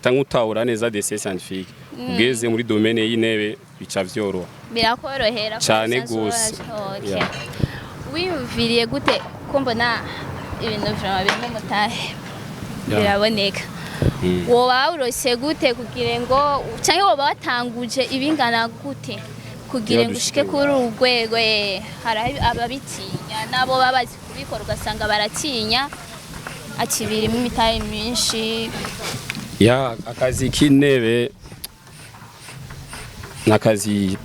Cyangwa utahura neza dessin scientifique, ugeze muri domaine y'intebe bica vyoroha. Birakorohera ko Cane usanzwe gose. Okay. Yeah. Wiyumviriye gute ko mbona ibintu vraiment birimo umutahe, biraboneka? Woba wawurose gute kugira ngo, canke woba watanguje ibingana gute kugira ngo ushike kuri uru rwego? Hari ababitinya, nabo baba bazi kubikora ugasanga baratinya ati birimo imitahe myinshi. Ya, akazi k'intebe n'akazi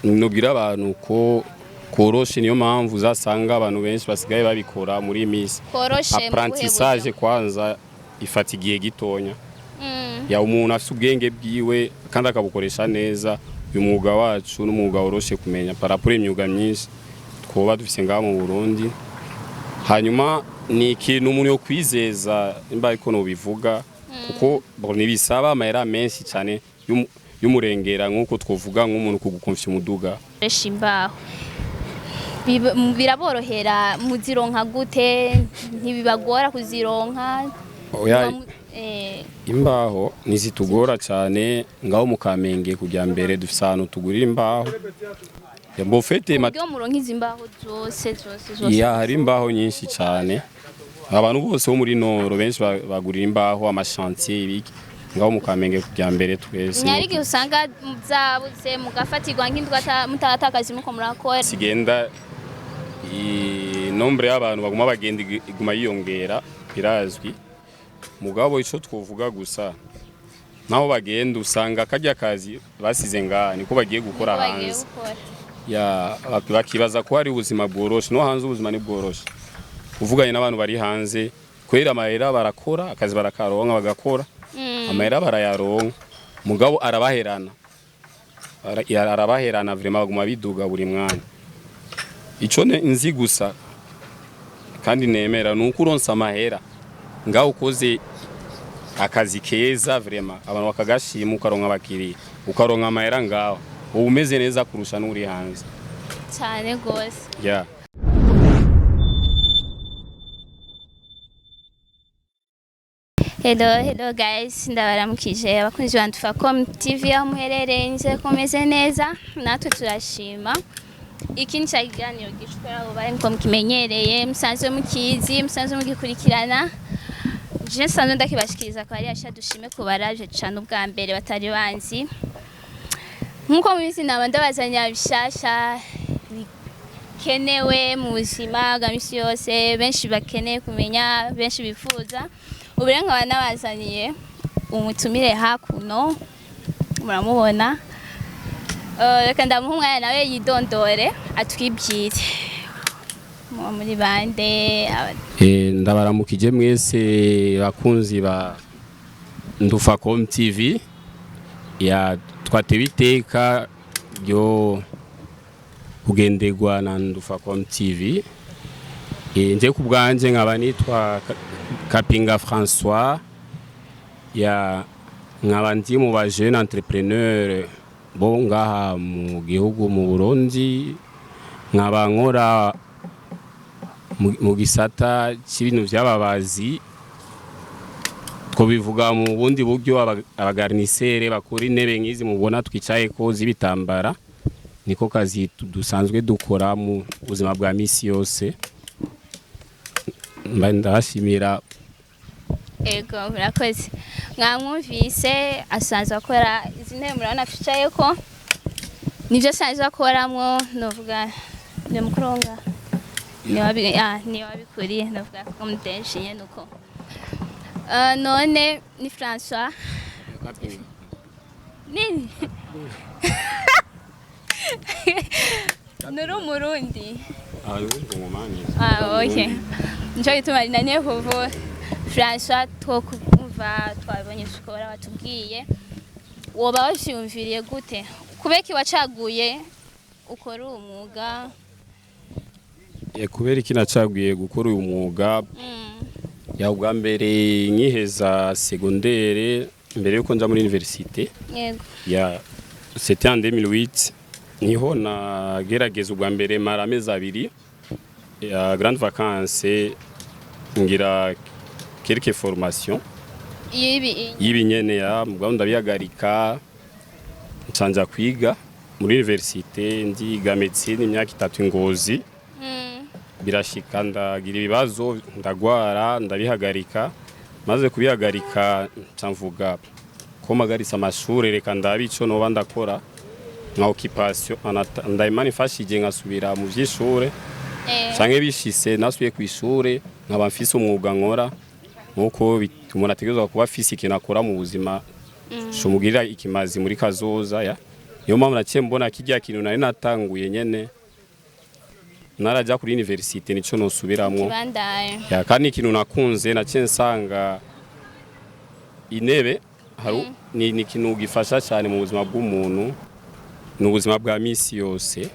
nubwira abantu ko koroshe, niyo mpamvu uzasanga abantu benshi basigaye babikora muri iyi minsi. Koroshe mu buhe Apprentissage buryo? kwanza ifata igihe gitonya. Ya, umuntu afite ubwenge bwiwe kandi akabukoresha neza, uyu mwuga wacu n'umwuga woroshe kumenya par rapport imyuga myinshi twoba dufise ngaha mu Burundi. Hanyuma ni ikintu umuntu yo kwizeza imba ariko nobivuga, kuko bon, ntibisaba amahera menshi cyane y'umurengera nk'uko twovuga nk'umuntu kugukonfya umuduga. Koresha imbaho biraborohera? Muzironka gute? Ntibibagora kuzironka? Oya. Imbaho ntizitugora cyane. Ngaho mu Kamenge kujya mbere dufise ahantu tugurira imbaho. Ya, bofete. Uburyo muronka izi mbaho zose zose zose? Ya, hari imbaho nyinshi cyane. Abantu bose bo muri nord benshi bagurira imbaho, ama chantier, ibiki ngaho mu Kamenge kujya mbere twese. Nyari igihe usanga zabuze, mugafatirwa nk'indwi mutatakaza muko murakora? Sigenda nombre y'abantu baguma bagenda iguma yiyongera, birazwi. Mugabo ico twovuga gusa, naho bagenda usanga karya kazi basize ngaha niko bagiye gukora Niko bagiye hanze. gukora. Ya, bakibaza ko hari ubuzima bworoshe. No hanze ubuzima ni bworoshe. Uvuganye n'abantu bari hanze kubera amahera, barakora akazi, barakaronka, bagakora, amahera barayaronka, mugabo arabaherana. Arabaherana vraiment, baguma biduga buri mwanya. Ico nzi gusa kandi nemera ni uko uronse amahera ngaho, ukoze akazi keza vraiment, abantu bakagashima, ukaronka abakiriya, ukaronka amahera ngaho, uba umeze neza kurusha n'uri hanze. Cyane gose. Yeah. Hello, hello guys, ndabaramukije abakunzi ba Tufacom TV aho muherereye. Nizere ko mumeze neza, natwe turashima. Iki ni cya kiganiro gishobora abo bari nko mukimenyereye, musanzwe mukizi, musanzwe mugikurikirana. Je nsanzwe ndakibashikiriza ko ari Asha Dushime. Ku baraje cane ubwa mbere batari banzi, nkuko mubizi, naba ndabazanira bishasha bikenewe mu buzima bwa misi yose, benshi bakeneye kumenya, benshi bifuza. Ubu rero nkaba nabazaniye umutumire hakuno, muramubona. Reka ndamuha umwanya nawe yidondore, atwibwire. Muba muri bande? Ndabaramukije mwese bakunzi ba Ndufacom TV. Ya, twatewe iteka ryo kugenderwa na Ndufacom TV. Nje ku bwanje nkaba nitwa Kapinga François. Ya, nkaba ndi mu ba jeune entrepreneur bo ngaha mu gihugu mu Burundi, nkaba nkora mu gisata c'ibintu vy'ababazi, twobivuga mu bundi buryo aba garnisseur bakora intebe nk'izi mubona twicayeko z'ibitambara. Niko kazi dusanzwe dukora mu buzima bwa misi yose. Mba ndabashimira. Ego, murakoze. Mwamwumvise, asanzwe akora izi ntebe murabona twicayeko, nivyo asanzwe akoramwo. Novuga ni mukuru wo ngaha, niwe wabikuriye, novuga ko mudenshi nyene uko. None ni François nini nuri Umurundi? Ah, okay. Nico gituma naniye kuvuga. François, twokumva twabonye ukora, watubwiye. Woba wavyiyumviriye gute? Kubera wacaguye ukora uwo mwuga? Kubera iki nacaguye gukora uyu mwuga? Ya, ubwa mbere nkiheza secondaire, mbere yuko nja muri université, ya, c'était en 2008, niho nagerageza ubwa mbere, mara amezi 2 ya grande vacances, ngira quelques formations. Y'ibi? Y'ibi nyene, ya mugabo ndabihagarika, ncanja kwiga muri université, ndiga médecine imyaka 3 i Ngozi. Birashika ndagira ibibazo, ndagwara, ndabihagarika. Maze kubihagarika, nca mvuga ko mpagaritse amashure, reka ndabe ico noba ndakora nka occupation. Ndayimana ifashije nkasubira mu vy'ishure canke bishise nasubiye kw'ishure nkaba mfise umwuga nkora, nkuko umuntu ategerezwa kuba afise ikintu akora mu buzima cumugirira ikimazi muri kazoza. Ya niyo mpamvu naciye mbona kirya kintu nari natanguye nyene naraja kuri université nico nosubiramwo. Kibandaye. Ya, kandi ikintu nakunze, naciye nsanga intebe haru ni ikintu gifasha cyane mu buzima bw'umuntu, ni ubuzima bwa misi yose.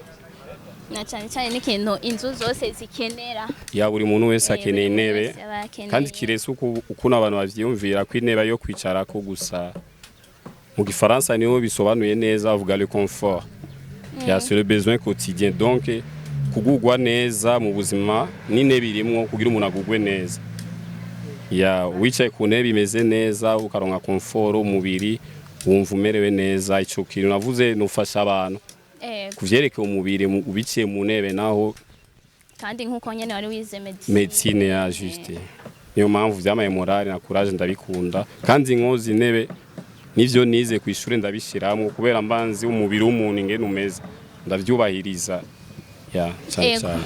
Na cyane cyane n'ikintu inzu zose zikenera. Ya, buri muntu wese akeneye buri muntu intebe. wese aba akeneye. Kandi kiretse ukuntu abantu bavyiyumvira ko intebe yo kwicarako gusa. Mu gifaransa niho bisobanuye neza, bavuga le confort. Ya, c'est le besoin quotidien, donc kugugwa neza mu buzima n'intebe irimwo. Kugira umuntu agugwe neza, ya wicaye ku ntebe imeze neza, ukaronka confort, umubiri wumva umerewe neza. Ico kintu navuze nufasha abantu kuvyerekeye umubiri ubiciye mu ntebe naho. Kandi nk'uko nyene wari wize médecine. Médecine, ya, juste. Niyo mpamvu vyamaye morale na courage, ndabikunda. Kandi nkoza intebe nivyo nize ku ishure ndabishiramwo, kubera mbanzi umubiri w'umuntu ingene umeze, ndavyubahiriza, ya, cyane cyane.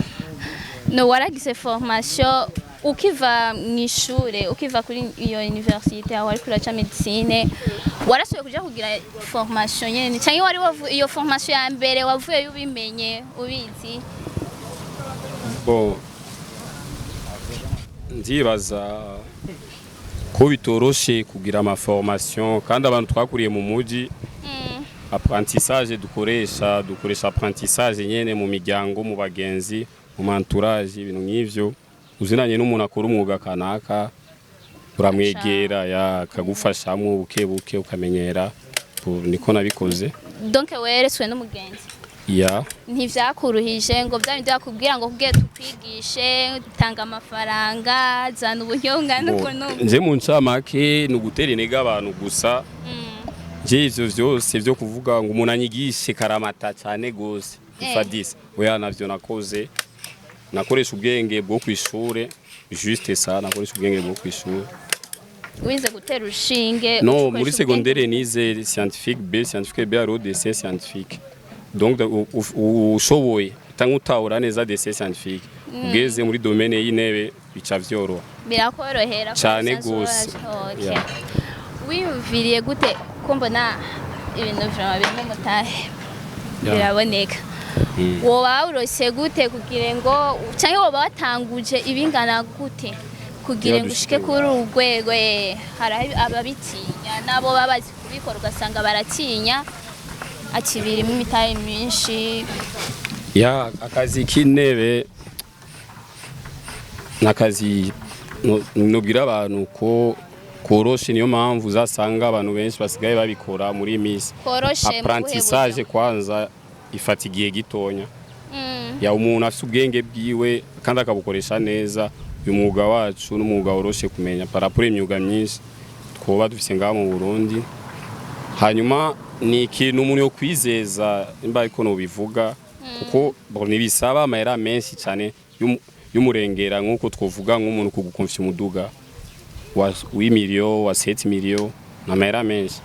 No waragize formation ukiva mu ishure, ukiva kuri iyo université aho wariko uraca médecine, warasubiye kuja kugira formation nyene, canke wari iyo formation ya mbere wavuyeyo ubimenye, ubizi? Bon, ndibaza ko bitoroshe kugira ama formation, kandi abantu twakuriye mu muji, apprentissage dukoresha apprentissage nyene mu miryango, mu bagenzi, mu entourage, ibintu nk'ivyo. Uzinanye n'umuntu akora umwuga kanaka, uramwegera, ya, akagufashamwo buke buke ukamenyera. Niko nabikoze. Donc weretswe n'umugenzi? Ya. Ntivyakuruhije ngo bya bindi bakubwira ngo kubwiye tukwigishe, tanga amafaranga, zana ubunyobwa n'uko n'uko? Nje mu ncamake ni ugutera intege abantu gusa. Nje ivyo vyose vyo kuvuga ngo umuntu anyigishe karamata cyane gose, ifadisi, oya, navyo nakoze. Nakoresha ubwenge bwo kwishure, juste ça, nakoresha ubwenge bwo kwishure. Wize gutera urushinge? No, ukoresha muri ubwenge? secondaire nize scientifique B, scientifique B hariho dessin scientifique. Donc ushoboye cyangwa utahura neza dessin scientifique, ugeze muri domaine y'intebe bica vyoroha. Birakorohera. Cane kuko gose. usanzwe. Okay. Yeah. Wiyumviriye gute ko mbona ibintu vraiment birimo umutahe, biraboneka? Woba wawurose gute kugira ngo, canke woba watanguje ibingana gute kugira ngo ushike dushike kuri uru rwego? Hari ababitinya, nabo baba bazi kubikora ugasanga baratinya ati birimo imitahe myinshi. Ya, akazi k'intebe nakazi nubwira abantu ko koroshe. Niyo mpamvu uzasanga abantu benshi basigaye babikora muri iyi minsi. Koroshe mu buhe Apprentissage buryo? kwanza ifata igihe gitonya. Ya, umuntu afite ubwenge bwiwe kandi akabukoresha neza, uyu mwuga wacu n'umwuga woroshe kumenya par rapport imyuga myinshi twoba dufise ngaha mu Burundi. Hanyuma ni ikintu umuntu yo kwizeza nimba ariko nobivuga, kuko bon, ntibisaba amahera menshi cyane y'umurengera nk'uko twovuga nk'umuntu kugukonfya umuduga wa 8 millions, wa 7 millions, ni amahera menshi.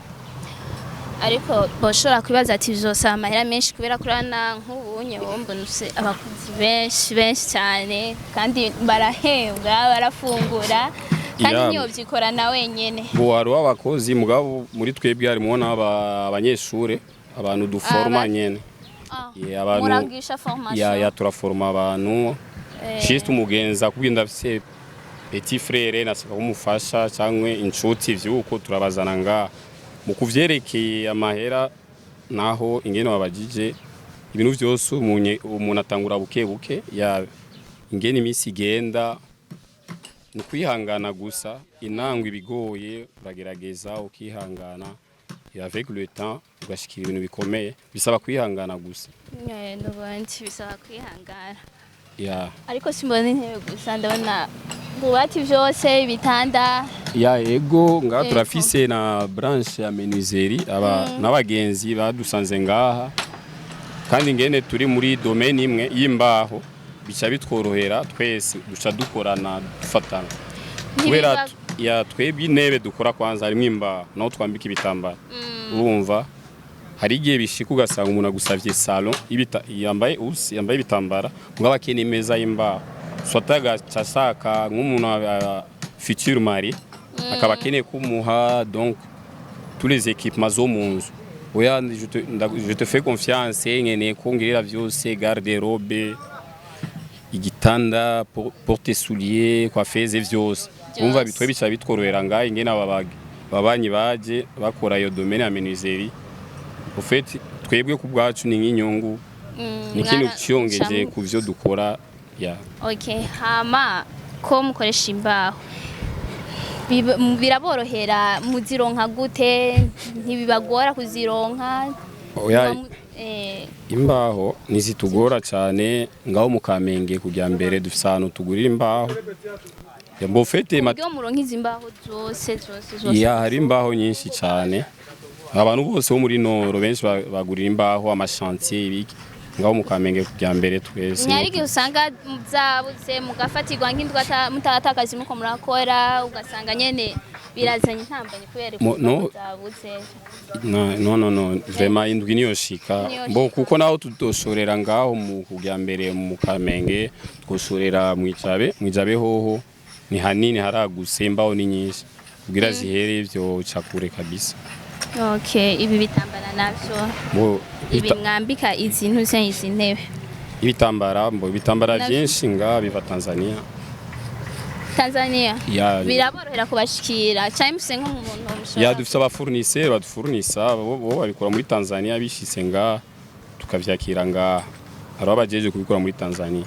Ariko boshobora kwibaza ati bizosaba amahera menshi kubera kurana nk'ubunye wowe mbona ufise abakozi benshi benshi cyane, kandi barahembwa, barafungura, kandi ntiyovyikorana wenyene. Bo, hariho abakozi, mugabo muri twebwe harimo n'abanyeshure, abantu duforma nyene. Yeah, abantu Muragisha formation? Ya, turaforma abantu. Juste umugenzi akubwiye ndafise petit frère nashaka kumufasha cyangwa inshuti vyuko, turabazana ngaha. Mu kuvyerekeye amahera naho, ingene wabajije, ibintu vyose umuntu atangura buke buke. Ya, ingene iminsi igenda ni ukwihangana gusa. Inangwa ibigoye, uragerageza ukihangana. Et avec le temps ugashikira ibintu bikomeye. Bisaba kwihangana gusa. N'ubundi bisaba kwihangana. Ya. Ariko simbona intebe gusa, ndabona ububati vyose, ibitanda. Ya, ego, ngaha Ego. Turafise na branche ya menuiserie, aba n'abagenzi badusanze ngaha, kandi ngene turi muri domaine imwe y'imbaho, bica bitworohera twese, duca dukorana, dufatana kubera ya twebwe intebe dukora kwanza harimo imbaho, naho twambika ibitambara. Urumva hari igihe bishika ugasanga umuntu agusavye salon yambaye usi, yambaye ibitambara, mugabo akeneye imeza y'imbaho, soit agaca ashaka nk'umuntu futur mari akaba akeneye kumuha donc tous les équipements zo mu nzu. Oya, je te fais confiance, nkeneye ko ngirira vyose, garde-robe, igitanda, porte soulier, coiffeuse, vyose. Urumva bitwe bica bitworohera ngaha ingene aba babanyi baje bakora iyo domaine ya menuiserie. Au fait, twebwe ku bwacu ni nk'inyungu, ni ikintu ciyongeje ku vyo dukora ya. Okay, hama ko mukoresha imbaho, biraborohera? Muzironka gute? Ntibibagora kuzironka? Oya. Muba Imbaho ntizitugora cyane ngaho mu Kamenge. Kujya mbere dufise ahantu tugurira imbaho. Ya, au fait Uburyo muronka izi mbaho zose zose zose? Ya, hari imbaho nyinshi cyane. Abantu bose bo muri nord benshi bagurira imbaho, ama chantier, ibiki ngaho mu Kamenge kujya mbere twese. Nyari igihe usanga zabuze, mugafatirwa nk'indwi mutaratakaza muko murakora, ugasanga nyene birazanye intambanye kubera No. zabuze. No, no, no, vraiment indwi niyo shika. Niyo Bo shika. Kuko naho tudoshorera ngaho mu kujya mbere mu Kamenge, twoshorera mwijabe. Mwijabe hoho ni hanini, haraguse, imbaho ni nyinshi, kugira zihere ivyo cakure kabisa. Okay, ibi bitambara navyo? Bo Ibi mwambika izi ntuze, izi ntebe? Ibitambara, mbo ibitambara vyinshi nga biva Tanzania. Tanzania? Ya. Biraborohera kubashikira cyangwa muse nk'umuntu mushobora? Ya, dufise aba fournisseur badufurnisa, bo babikora muri Tanzania, bishitse nga tukavyakira ngaha. Hari abajeje kubikora muri Tanzania.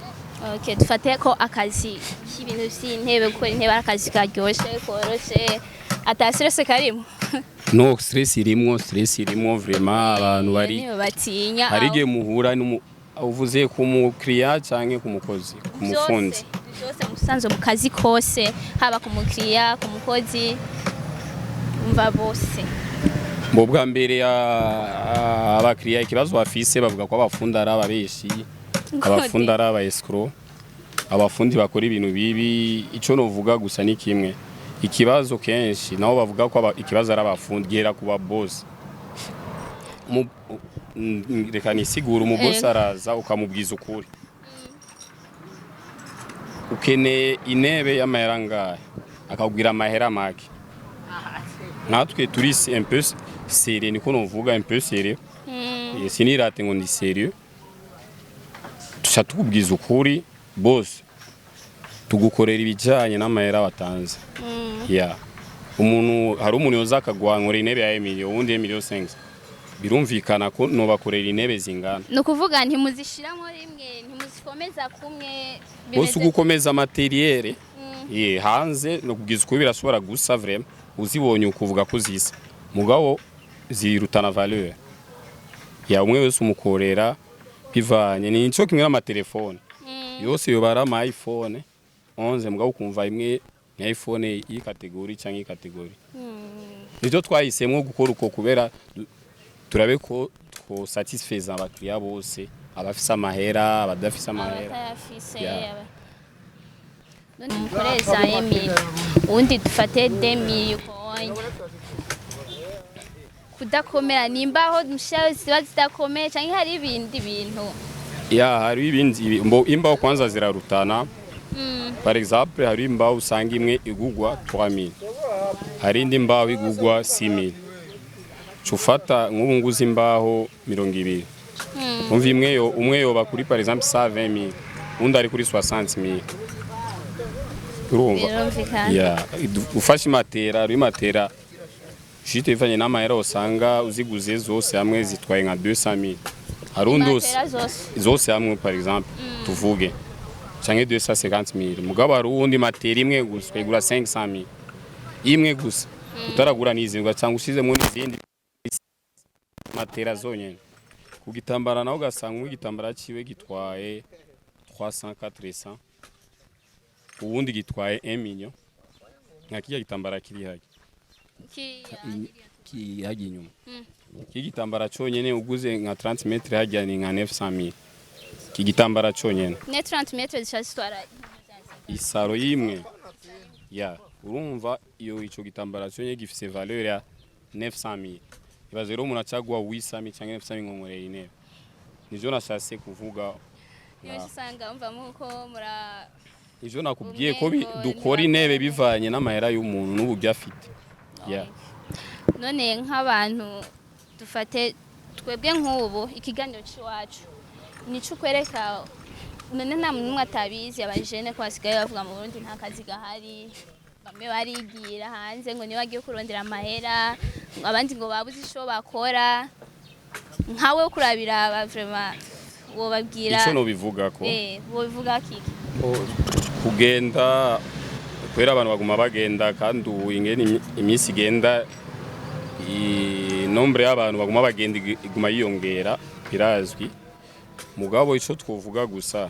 Okay, dufate ko akazi k'ibintu vy'intebe, gukora intebe ari akazi karyoshe, koroshe, ata stress karimo? No, stress irimwo, stress irimwo vraiment. Abantu bari Niyo batinya. Hari igihe muhura uvuze ku mukiriya canke ku mukozi, ku mufundi? Byose byose, musanzwe mu kazi kose, haba ku mukiriya, ku mukozi, umva bose. Mu bwa mbere abakiriya ikibazo bafise, bavuga ko abafundi ari ababeshi, abafundi ari aba escroc, abafundi bakora ibintu bibi. Ico novuga gusa ni kimwe: ikibazo kenshi nabo bavuga ko ikibazo ari abafundi, gera ku ba boss. Reka nisigure. Umu boss araza ukamubwiza ukuri: ukeneye intebe y'amahera angahe? Akakubwira amahera make. Natwe turi un peu sérieux, niko novuga, un peu sérieux. Sinirate ngo ndi sérieux. Tuca tukubwiza ukuri: boss, tugukorera ibijyanye n'amahera watanze. Ya, umuntu, hari umuntu yoza akaguha nkora intebe ya emiliyo, uwundi emiliyo 5, birumvikana ko nobakorera intebe zingana. Ni ukuvuga ntimuzishiramo rimwe, ntimuzikomeza kumwe? Bose ugukomeza matériel ye hanze no kubwiza ukuri birashobora gusa vraiment uzibonye ukuvuga ko zisa, mugabo zirutana valeur ya. Umwe wese umukorera bivanye ni nico kimwe n'amatelefone yose yobara ama iPhone 11, mugabo ukumva imwe ni iPhone iyi catégorie cyangwa iyi catégorie. Nivyo twahisemwo gukora uko kubera turabe ko two satisfaisa abakiriya bose, abafise amahera, abadafise amahera. Abatayafise. Yeah. None mukoreza emili, ubundi dufate 2000 konye kudakomera, nimbaho musha ziba zidakomeye canke hari ibindi bintu? Ya, hari ibindi mbo imbaho kwanza zirarutana. Par exemple, hari imbaho usanga imwe igugwa 3000, hari indi mbaho igugwa 6000. Cufata nk'ubu nguzi imbaho 20, umva, imwe yo umwe yoba kuri par exemple 120000, undi ari kuri 60000, urumva? Birumvikana. Ya, ufashe imatera, hari imatera shite ivanye n'amahera usanga uziguze zose hamwe zitwaye nka 200000, hari undi Imatera zose? Zose hamwe, par exemple tuvuge canke 250000, mugabo hari uwundi matera imwe gusa ukayigura 500000 imwe gusa, utaragura n'izindi, ugasanga ushizemo n'izindi matera zonyene. Ku gitambara naho ugasanga igitambara ciwe gitwaye 300, 400, uwundi gitwaye 1 million. Nka kirya gitambara kiri hajya. Kiriya? Ki hajya inyuma. Iki gitambara conyene uguze nka 30 mètres hajya ni nka 900,000, iki gitambara conyene. Ne 30 mètres zisha zitwara? Isaro y'imwe ya, urumva iyo ico gitambara conyene gifise valeur ya 900,000. Ibaze rero umuntu acagwa 800,000 canke 900,000 ngo nkoreye intebe. Nivyo nashatse kuvuga. Niyo usanga umva muko mura Ivyo nakubwiye ko Umengo dukora intebe bivanye n'amahera y'umuntu n'uburyo afite, yeah. None nk'abantu dufate twebwe nk'ubu ikiganiro cy'iwacu nico ukwereka, none nta muntu n'umwe atabizi, abajene ko basigaye bavuga mu Burundi nta kazi gahari, bamwe barigira hanze ngo niba bagiye kurondera amahera, abandi ngo babuze ico bakora. Nkawe wo kurabira vraiment wobabwira? Ico nobivuga ko Wobivuga kiki? Kugenda kubera abantu baguma bagenda, kandi ubu ingene iminsi igenda, nombre y'abantu baguma bagenda iguma yiyongera, birazwi. Mugabo ico twovuga gusa,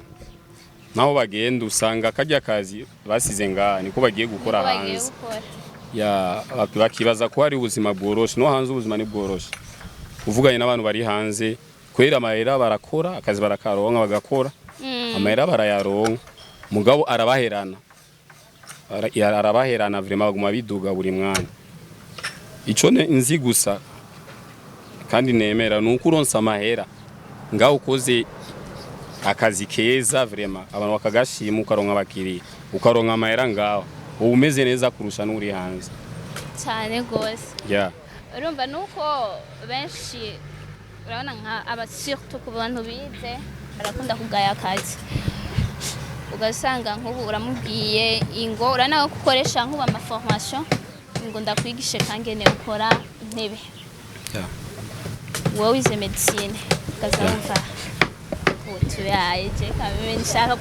naho bagenda usanga karya kazi basize ngaha niko bagiye gukora Niko bagiye hanze. gukora. Ya, bakibaza ko hari ubuzima bworoshe. No hanze ubuzima ni bworoshe. Uvuganye n'abantu bari hanze, kubera amahera barakora akazi, barakaronka, bagakora, amahera barayaronka, mugabo arabaherana. Arabaherana vraiment, baguma biduga buri mwanya. Ico nzi gusa kandi nemera ni uko uronse amahera ngaho ukoze akazi keza vraiment, abantu bakagashima, ukaronka abakiriya, ukaronka amahera ngaho, uba umeze neza kurusha n'uri hanze. Cyane gose. Yeah. Urumva nuko benshi urabona nka aba surtout ku bantu bize barakunda kugaya akazi, ugasanga nk'ubu uramubwiye ingo, urabona ko ukoresha nk'ubu ama formation, ngo ndakwigishe kangene ukora intebe, wowe wize médecine, ukazamva utuyaye je kameme nshaka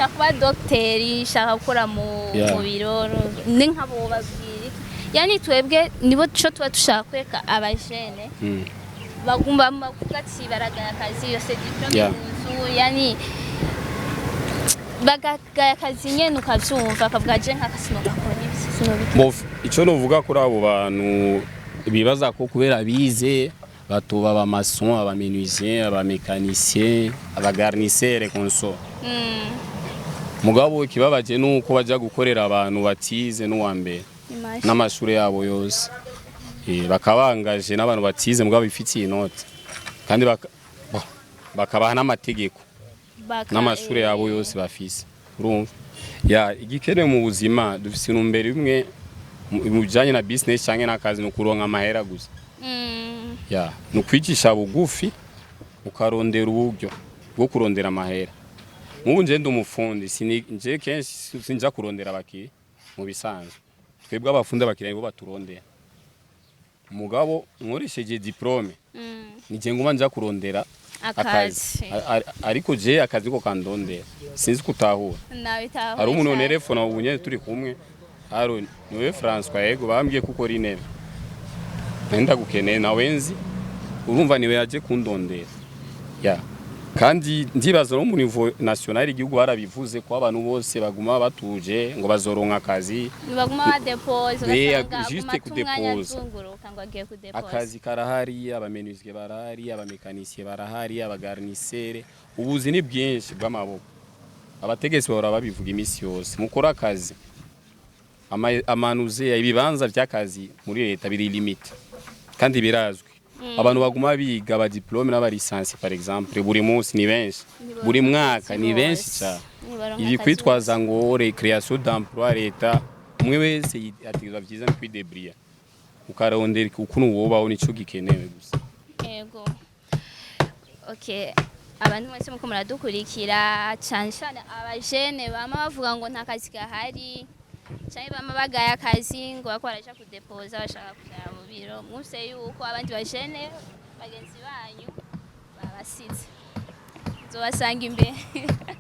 kuba dogiteri, nshaka gukora mu mu biro. Ni nk'abo babwira iki? Yani twebwe nibo co tuba dushaka kwereka abajene bagumba bavuga ati baragaya akazi yose, diplôme mu nzu, yani bagagaya akazi nyene, ukavyumva akavuga je nk'akasino gakora ibi sinobikora. Ico novuga kuri abo bantu bibaza ko kubera bize batoba aba maçon, aba menuisier, aba mécanicien, aba garnisseur conso, mugabo ikibabaje nuko baja gukorera abantu batize n'uwa mbere Imagine. n'amashuri yabo yose. Bakabangaje n'abantu batize mugabo bifitiye inoti, kandi bakabaha n'amategeko n'amashuri yabo yose bafise. Urumva ya, igikenewe mu buzima, dufise intumbero imwe mu bijanye na business canke n'akazi, ni ukuronka amahera gusa. Ya, ni ukwicisha bugufi ukarondera uburyo bwo kurondera amahera. Nk'ubu nje ndi umufundi, nje kenshi sinja kurondera abakiriya. Mu bisanzwe twebwe abafundi abakiriya nibo baturondera, mugabo nkoresheje diplôme nije nguma nja kurondera akazi. Akazi. Ariko je akazi ko kandondera, sinzi kutahura. Nabitahuye Hari umuntu cyane. nerefona ubu nyene turi kumwe: "Haro, niwe François?" "Yego." "Bambwiye ko ukora intebe, nari ndagukeneye." Nawe nzi, urumva niwe yaje kundondera. Ya, kandi ndibaza no mu niveau national igihugu barabivuze ko abantu bose baguma batuje ngo bazoronka akazi. Baguma badepoza, ugasanga juste aguma ata umwanya kudepoza. azunguruka ngo agiye kudepoza. Akazi karahari, aba menuisier barahari, aba mécanicien barahari, aba garnisseur, ubuzi ni bwinshi bw'amaboko. Abategetsi bahora babivuga iminsi yose: mukore akazi. Amanuze ibibanza by'akazi muri leta biri limité kandi birazwi. Abantu baguma biga aba diplôme n'aba licence par exemple buri munsi ni benshi, buri mwaka ni benshi cyane. Ibi kwitwaza ngo création d'emploi, leta, umwe wese ategerezwa vyiza ni kwidébrouiller, ukarondera ukuntu wobaho, nico gikenewe gusa. Yego. Okay. Abantu mwese muko muradukurikira, cyane cyane abajene bama bavuga ngo nta kazi gahari, canke bama bagaya akazi ngo bako baraja kudepoza, bashaka kuja mu biro, mwumvise yuko abandi bajene bagenzi banyu babasize, nzobasanga imbere.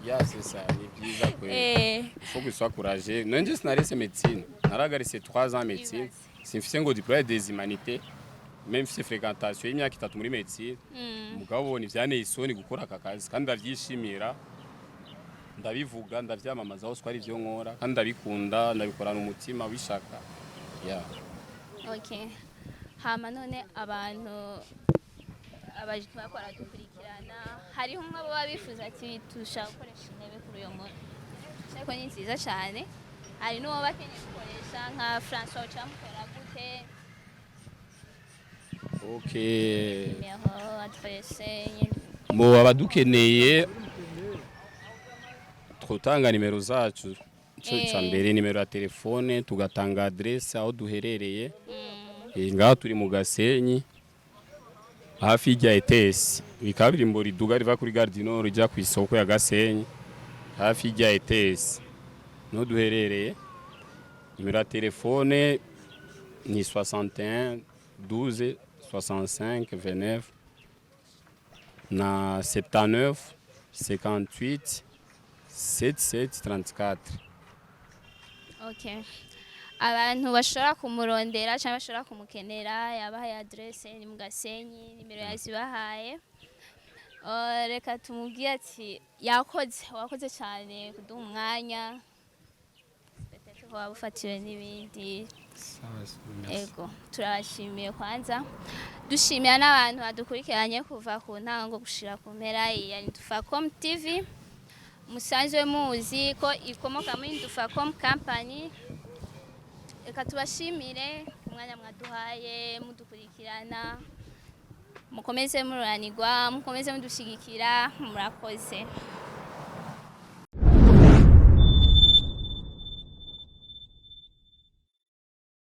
Ya, c'est ça, ni byiza kweli. Il faut que je sois courageux. Nanje sinarese médecine, naragarise 3 ans médecine, simfise ngo diplôme des humanités, même mfise fréquentation y'imyaka 3 muri médecine. Mugabo ntivyaneye isoni gukora aka kazi kandi ndavyishimira. Ndabivuga, ndavyamamaza hose ko ari ivyo nkora, kandi ndabikunda, ndabikorana umutima w'ishaka, yeah. Okay, hama none abantu abaje bariko baradukurikirana, hariho umwe baba bifuza ati dushaka gukoresha intebe kuri uyo muntu, ariko ni nziza cyane, hari n'uwo bakeneye gukoresha nka François, ucamukora gute? Okay. Nimero, adresse nyene. Mu abadukeneye, twotanga nimero zacu. Ico ca mbere, nimero ya telefone, tugatanga adresse aho duherereye. Ngaha turi mu Gasenyi, hafi y'irya ETS, ikaburimbo riduga riva kuri Gare du Nord rija ku isoko ya Gasenyi, hafi y'irya ETS niho duherereye. Nimero ya telefone ni 61 12 65 29 na 79 58 77 34. Okay, abantu bashobora kumurondera cyangwa bashobora kumukenera, yabahaye adresse, ni mu Gasenyi, nimero yazibahaye. Reka tumubwire ati yakoze, wakoze cyane kuduha umwanya, peut-être ko waba ufatiwe n'ibindi. Ego, turabashimiye. Kwanza dushimira n'abantu badukurikiranye kuva ku ntango gushira ku mpera ya Ndufacom TV. Musanzwe muzi ko ikomoka muri Ndufacom Company. Reka tubashimire umwanya mwaduhaye mudukurikirana. Mukomeze mururanirwa, mukomeze mudushigikira. Murakoze.